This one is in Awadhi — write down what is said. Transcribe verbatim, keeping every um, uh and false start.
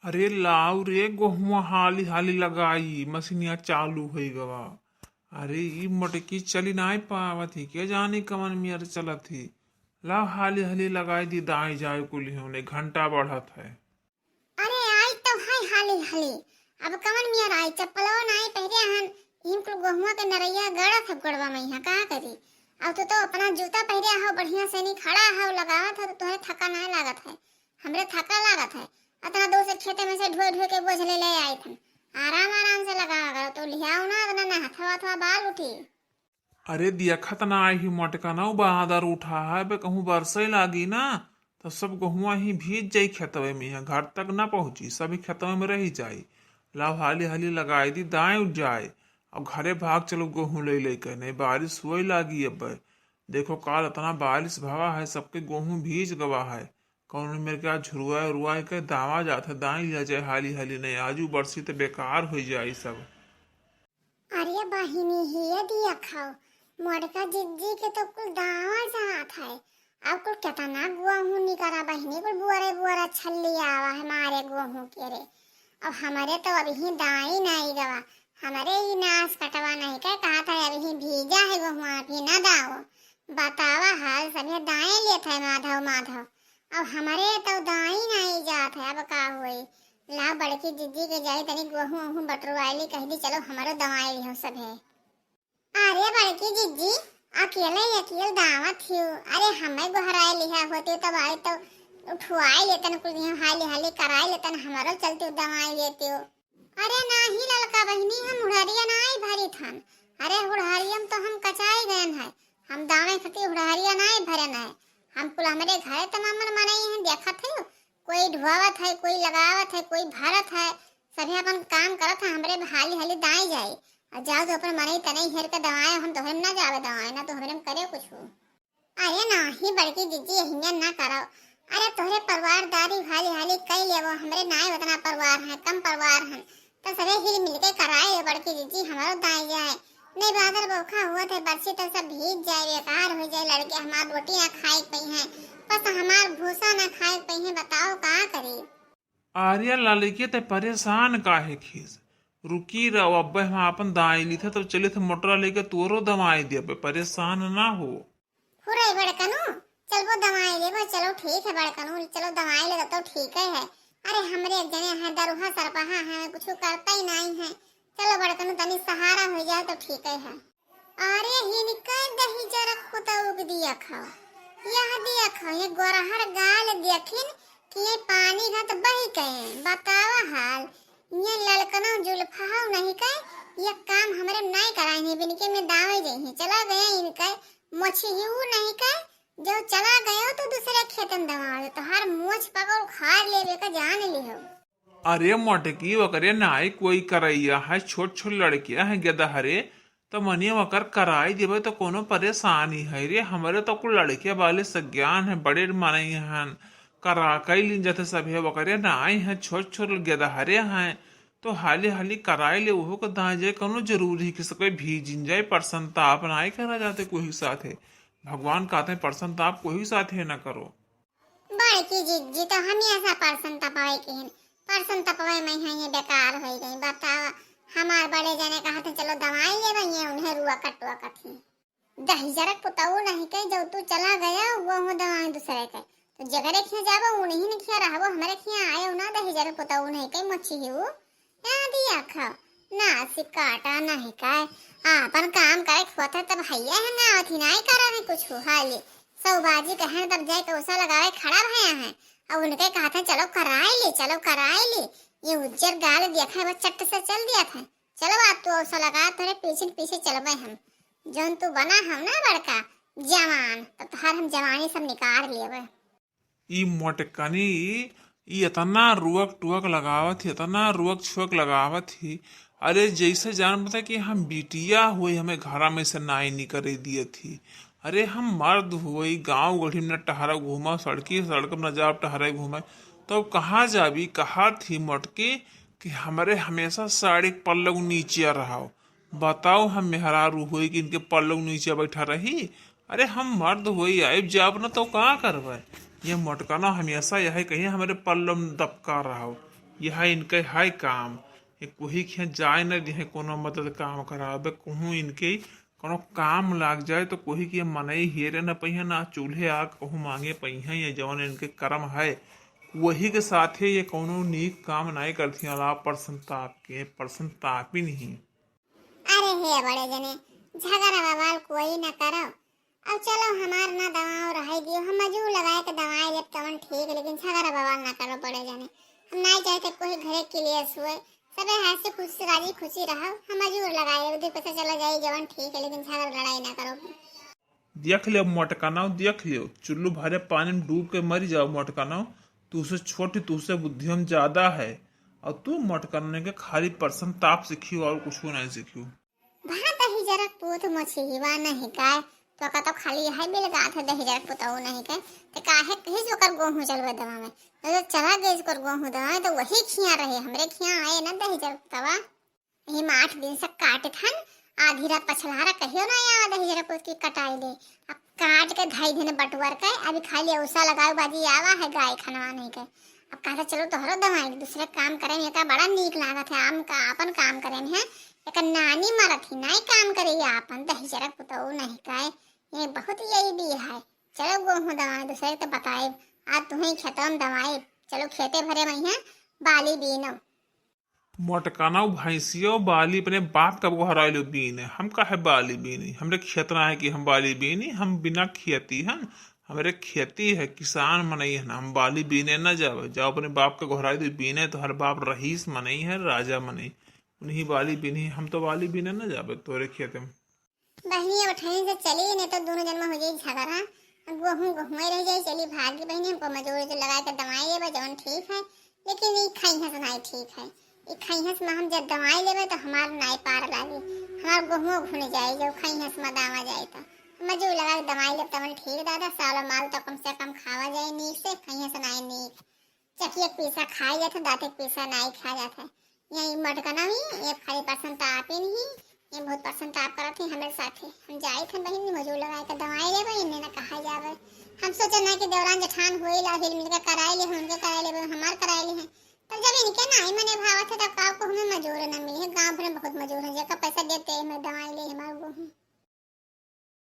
अरे लाव रे गोहुआ, हाली हाली लगाई, मशीनिया चालू होइ गवा। अरे ई मोटकी चली नाई पावत ही, के जानी कवन मेर चलत ही। लाव हाली हाली लगाई दी, दाई जाए कुल होने, घंटा बढ़त है। अरे आई तो है हाली हाली, अब कवन मेर आई, चप्पलो नाई पहिरे हन, इम कुल गोहुआ के नरैया गड़त है गोड़वा में, यहाँ का करी। अब तू तो अपना जूता पहिरे हो, बढ़िया से नहीं खड़ा हो, लगावत हो तो तोहरे थका नाई लागत है, हमरे थका लागत है। अतना दूर से खेते में से ढोए ढोए के बोझ ले ले आई थन, आराम आराम से लगावा करो, तो लिहाओ ना, अतना ना हथवा हथवा बाल उठी। अरे दिया खतना आई ही मोटका ना, बादर उठा है बे, कहूँ बरसै लागी ना, तो सब गहुआ ही भीज जाई खेतवे में, यहाँ घर तक ना पहुँची, सभी खेतवे में रही जाई। लाव हाली हाली लगाई दी, दाएं उठ जाए, और घरे भाग चलो गोहूँ ले लेके, नहीं बारिश हुए लागी अब। देखो काल इतना बारिश भवा है, सबके गोहूँ भीज गवा है। कौन मेरे के आज झुरुआ उरुआ के दावा जात है, दाई लिया जाए हाली हाली, नहीं आजू बरसी तो बेकार हो जाए सब। अरे बहिनी, हिया दिया खाओ, मोटका जिज्जी के तो कुल दावा जात है। अब कुल केतना गोहूँ निकरा बहिनी, कुल बुअरे बुअरा छल्ली आवा है मारे गोहूँ के रे। अब हमरे तो अभी दाई नाई गवा, हमरे ई नास कटवा नहीं के कहा था, अभी भीजा है गोहुआ, अभी ना दाओ। बतावा हाल, सभी दाएं लेत है माधव माधव। अब हमरे तो दाई नाई जात है, अब का होई? ला बड़की जिज्जी के जाई तनी गोहूँ ओहूँ बटुरवाइली, कह दी चलो हमरो दवाई लिहो सभे। अरे बड़की जिज्जी, अकेले अकेल दावत हियो, अरे हमें गोहराए लिहा होती तब आई तो उठवाए लेतन, कुछ हाली हाली कराए लेतन, हमरो चलती दवाई लेती हो। अरे नाही ललका बहिनी, हम उड़हरिया नाही भरी थन। अरे उड़हरिया में तो हम कचाई गयन है, हम दावे खती उड़हरिया नाही भरन है। हम कुल हमरे घरे तमामन मनई हैं, देखत है, कोई ढुआवत है, कोई लगावत है, कोई भरत है, सभी अपन काम करत है, हमरे हाली हाली दाई जाए। और जाओ तो अपन मनई तनई हेर के दवाए, हम तोहरे में ना जावे दवाए, ना तो हमरे में करे कुछ हो। अरे नाही बड़की जिज्जी, हियाँ ना करो। अरे तोहरे परिवारदारी हाली हाली कई लेवो, हमरे नाय उतना परिवार है, कम परिवार है, तो सभे हिल मिल के कराए ले बड़की जिज्जी, हमारो दाई जाए। नहीं बादर बौखा हुआ थे, बरसी तो सब भीज जाए, बेकार हो जाए, लड़के हमार रोटी ना खाए के पई हैं, बस हमार भूसा ना खाए के पई हैं, बताओ का करी। आर्या लालिके ते परेशान काहे खीस? रुकी रहो, अब्बे हम आपन दाई ली थे, तब चले थे मोटरा लेके तोरो दवाई दे, अब्बे परेशान ना हो। हुरै बड़कनू, चलबो दवाई लेबो, चलो ठीक है बड़कनू, चलो दवाई ले तो ठीक है। अरे हमरे एक जने हैं दरुहा सरपहा हैं, कुछ करता ही नहीं है। चलो बड़कनू तनी सहारा हो जाए तो ठीक है। अरे हिनका दही जरा कुतौक दिया खाओ, यह दिया खाओ, ये गोरहर गाल देखिन कि ये पानी घत बही गए, बतावा हाल। ये ललकनो जुल्फा हो नहीं के, ये काम हमरे नहीं कराई है, बिनके में दावे जाई है, चला गया इनके मोछी ही ऊ नहीं के, जो चला गयो तो दूसरे खेतन दवा दे, तोहार मोछ पकड़ उखाड़ लेवे का जान लिहो। अरे मोटकी, ओकरे नाई कोई करैया है, छोट छोट लड़किया है गेदहरे, तो मनिया ओकर कराई देबे तो कोनो परेशानी है रे। हमरे तो कुल लड़के वाले सज्ञान है, बड़े मनई हन, करा कई लीन जथे सभे, ओकरे नाई है, छोट छोट गेदहरे हैं, तो हाली हाली कराई ले, ओहो के दाई जाए, कोनो जरूरी है कि सके भीजिन जाए, परसन ताप नाई करा जाते कोई साथे। भगवान कहते हैं परसन ताप कोई साथे ना करो। बड़की जिज्जी तो हमेशा परसन तपवे के हन, परसन तपवे में है ये बेकार हो गई। बताओ, हमार बड़े जने कहते चलो दवाई लेवे, ये उन्हें रुआ कटुआ कथी। दहिजरक पुतऊ नहीं के, जब तू चला गया वो हो दवाई दूसरे के, तो जगरे खिया जाबो, उन्हीं ने खिया रहबो, हमरे खिया आए ना दहिजरक पुतऊ नहीं के, मच्छी ही वो। या दिया खाओ, नासी काटा नहीं काय, आपन काम करे के होत है तब भैया है ना अथी नहीं करा है कुछ हाली। सौबाजी कहे तब जाए के उसा लगावे खड़ा भया है, और उनके कहा था चलो कराए ले, चलो कराए ले। ये उज्जर गाल देखा है वो चट्ट से चल दिया था, चलो बात तू उसा लगा तेरे पीछे पीछे चलबे हम, जौन तू बना हम ना बड़का जवान, तो तोहार हम जवानी सब निकाल लेबे। ई मोटकनी, ई एतना रुअक टुअक लगावत ही, एतना रुअक छुअक लगावत ही। अरे जैसे जान पता कि हम बिटिया हुई, हमें घरा में से नाई निकरे दियत ही। अरे हम मर्द हुई, गाँव गढ़ी में न टहरा घूमा, सड़की सड़क में न जाब टहरा घूमा, तो कहाँ जाबी? कहा थी मोटकी कि हमरे हमेशा साड़ी के पल्लू नीचे रहो। बताओ, हम मेहरारू होई कि इनके पल्लू नीचे बैठा रही? अरे हम मर्द होई, आइब जाब न तो का करबे? ये मोटका ना हमेशा यही कही हमरे पल्लू में दबका रहो। यह इनके है काम। ये कोही के यहाँ जाए न दिहे कोनो मदद काम करावे, कहूँ इनके कोनो काम लाग जाए तो कोही के मनई हेरे न पइहे, ना चूल्हे आग कहूँ मांगे पइहे। ये जवन इनके कर्म है, वही के साथे ये कोनो नीक काम नाई करती। अलाप प्रसन्नताप के, प्रसन्नतापिन ही। अरे हे बड़े जने, झगड़ा बवाल कोई न करो। अब चलो, हमार ना दवाओ रहाई दियो, हम मजूर लगाए के दवाई लेब तवन ठीक, लेकिन झगड़ा बवाल ना करो बड़े जने। हम नाई चाहते कोई घरे के लिए सोए, सबे हंसी खुशी राजी खुशी रहो। हम मजूर लगाए लेब, दू पैसा चला जाई जवन ठीक है, लेकिन झगड़ा लड़ाई ना करो। देख लियो मोटकनौ, देख लियो, चुल्लू भरे पानी में डूब के मरी जाओ मोटकनौ। तू से छोटी, तू से बुद्धि हम ज्यादा है, और तू मोटकनौ के खाली प्रसन्नताप सीखियो और कुछ नहीं सीखियो। भा दहिजरक पूत मोछिहिवा नहीं काय, तो का तो खाली यह बिलगात है दहिजरक पुतऊ नहीं के, ते काहे कही जो कर गोहूं चलवे दवा में, तो जो चला गए जो कर गोहूं दवा में, तो वही खिया रहे, हमरे खिया आए ना दहिजरक पुतवा। यही में आठ दिन से काटत हन, आधी रात पछलहारा कहियो ना आवा दहिजरक पूत की कटाई ले। अब काट के धई दिन बटुअर के, अभी खाली औसा लगाओ बाजी आवा है गाय खनवा नहीं के। अब कहता चलो तोहरो दवाई दूसरे काम करे में का बड़ा नीक लागत है, आम का अपन काम करे में है। एक नानी मरत ही नाई काम करे, ये आपन दहिजरक पुतऊ नहीं काए, ये बहुत यही दी है। चलो गोहूं दवाई दूसरे के तो बताए, आज तुम्हें खेतवा में दवाई, चलो खेते भरे में है बाली बीनो। मोटकाना भैंसियो बाली अपने बाप का गोहराई लो बीने, हम काहे बाली बीनी, हमरे खेत ना है कि हम बाली बीनी, हम बिना खेती हन, हमरे खेती है, किसान मनई है ना, हम बाली बीने न जावे। जाओ अपने बाप के गोहराई दो बीने, तोहर बाप रईस मनई है, राजा मनई, उन्हीं बाली बीनी, हम तो बाली बीने न जावे तोरे खेत में। बहिनी अब ठहीं से चली, नहीं तो दोनों जन में हो जाई झगड़ा। अब गोहूं गोहुए रह जाई, चली भागी बहिनी, हमको मजूरी तो लगा के दवाई लेबा जवन ठीक है, लेकिन ई खइहस नाई ठीक है। ई खइहस में हम जब दवाई लेबे तो हमार नाई पार लागी, हमार गोहुओ घुन जाई जब खइहस में दावा जाए तो। मजूरी लगा के दवाई लेब तवन ठीक दादा, सालो माल तो कम से कम खावा जाए नीक से, खइहस नाई नीक। चकिया के पीसा खाई जात है, दांते के पीसा नाई खा जात है। यही मटकना ही, ये खाली पसंद तो आपे नहीं, ये बहुत पसंद तो आप करत ही हमारे साथे। हम जाए थे बहिनी मजूर लगाए के दवाई लेबे, इन्हें ना कहा जावे। हम सोचे ना कि देवरान जेठान होई ला, हिल मिल के कराए ले, उनके कराए लेबे, हमार कराए ले हैं। तब जब इनके नाई मने भावत है, तब का को हमें मजूर ना मिले है। गाँव भर में बहुत मजूर है, जेका पैसा देते हैं, हमें दवाई ले, हमारे गोहूं।